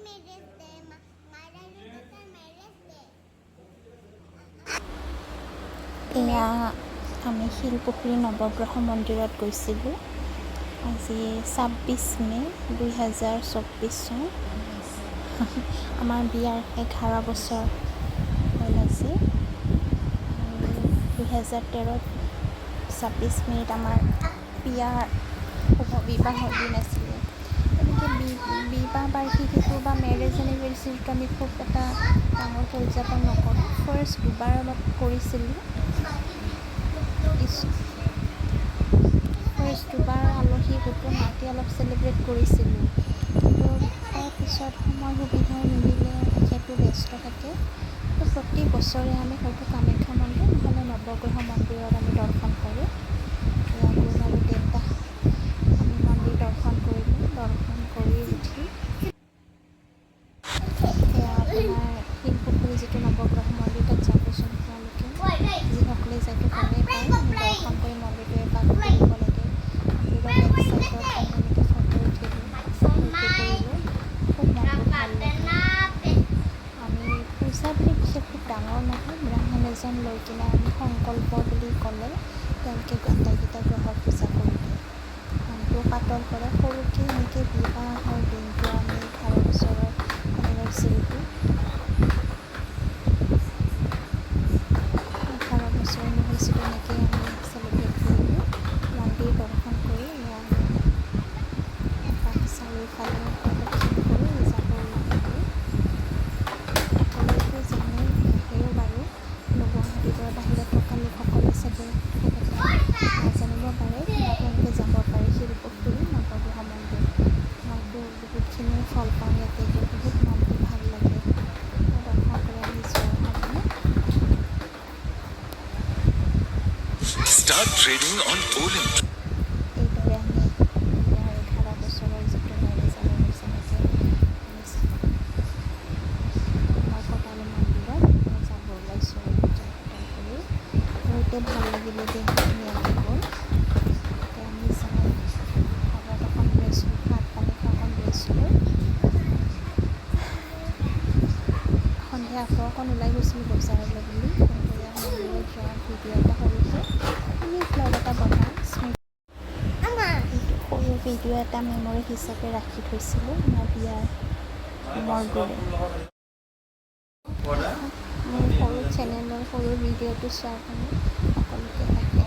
Marriage day. My daughter marriage day. এয়া আমি শিলপুখুৰী নৱগ্ৰহ মন্দিৰত গৈছিলোঁ। আজি 26 মে' 2024 চন। আমাৰ বিয়াৰ 11 বছৰ হ'ল আজি। আৰু 2013ত 26 মে'ত আমাৰ বিয়াৰ শুভ বিবাহৰ দিন আছিলে। তেনেকৈ বিবাহ বাৰ্ষিকীটো বা মেৰেজ এনিভাৰ্চাৰীটো আমি খুব এটা ডাঙৰকৈ উদযাপন নকৰোঁ। ফাৰ্ষ্ট দুবাৰ অলপ কৰিছিলোঁ। ফাৰ্ষ্ট দুবাৰ আলহী গোটৰ মাতি অলপ চেলিব্ৰেট কৰিছিলোঁ। কিন্তু তাৰপিছত সময় সুবিধাও নিমিলে, এখেতো ব্যস্ত থাকে। তো প্ৰতি বছৰে আমি হয়তো কামাখ্যা মন্দিৰ নহ'লে নৱগ্ৰহ মন্দিৰত আমি দৰ্শন কৰোঁ। এয়া গ'ল আৰু দেউতা। আমি মন্দিৰ দৰ্শন কৰিলোঁ। দৰ্শন কৰি উঠি এয়া আপোনাৰ শিলপুখুৰী যিটো নৱগ্ৰহ মন্দিৰ, তাত যাবচোন আপোনালোকে। যিসকলে যায়তো গমেই পায়, দৰ্শন কৰি মন্দিৰটো এপাক ঘূৰিব লাগে। মন্দিৰৰ বেক চাইডত আমি এনেকৈ ফটো উঠিলোঁ, ফূৰ্তি কৰিলোঁ। খুব মনটো ভাল লাগে। আমি পূজা বুলি বিশেষ খুব ডাঙৰ নহয়। ব্ৰাহ্মণ এজন লৈ কিনে আমি সংকল্প বুলি ক'লে তেওঁলোকে আটাইকেইটা গ্ৰহৰ পূজা কৰি দিয়ে। মনটো পাতল কৰে। সৰুকৈ এনেকৈ বিবাহৰ দিনটো আমি 11 বছৰৰ এনিভাৰ্চাৰীটো, 11 বছৰ এনিভাৰ্চাৰী এনেকৈ আমি চেলিব্ৰেট কৰিলোঁ। মন্দিৰ দৰ্শন কৰি এয়া আমি এপাক চাৰিওফালে প্ৰদক্ষিণ কৰি যাব ওলালোঁ। সকলোৱেতো জানে আহেও বাৰু, কিন্তু গুৱাহাটীৰ পৰা বাহিৰত থকা লোকসকলে চাগে খুব এটা নাজানিব পাৰে। কিন্তু আপোনালোকে যাব পাৰে শিলপুখুৰী নৱগ্ৰহ মন্দিৰ। মইতো বহুতখিনি ফল পাওঁ ইয়াতে গৈ, বহুত মনটো ভাল লাগে। দৰ্শন কৰি আমি যোৱাৰ সময়ত Start trading on Olymp. এইদৰে আমি বিয়াৰ 11 বছৰৰ যিটো মেৰেজ এনিভাৰ্চাৰী, আমি সময় কটালোঁ মন্দিৰত। যাব ওলাইছোঁ আৰু পূজা খতম কৰি। বহুতেই ভাল লাগিলে দিনটো, ধুনীয়াকৈ গ'ল। এতিয়া আমি যাই ঘৰত অকণ ৰেষ্ট, ভাত পানী খাই অকণ ৰেষ্ট লৈ সন্ধিয়া আকৌ অকণ ওলাই গৈছিলোঁ বজাৰলৈ বুলি। কিন্তু এয়া মন্দিৰত যোৱা ভিডিঅ' এটা সৰুকৈ মিনি ভ্লগ এটা বনাই স্মৃতি এইটো সৰু ভিডিঅ' এটা মেমৰি হিচাপে ৰাখি থৈছিলোঁ আমাৰ বিয়াৰ মৰবোৰে। মোৰ সৰু চেনেলৰ সৰু ভিডিঅ'টো চোৱাৰ কাৰণে সকলোকে।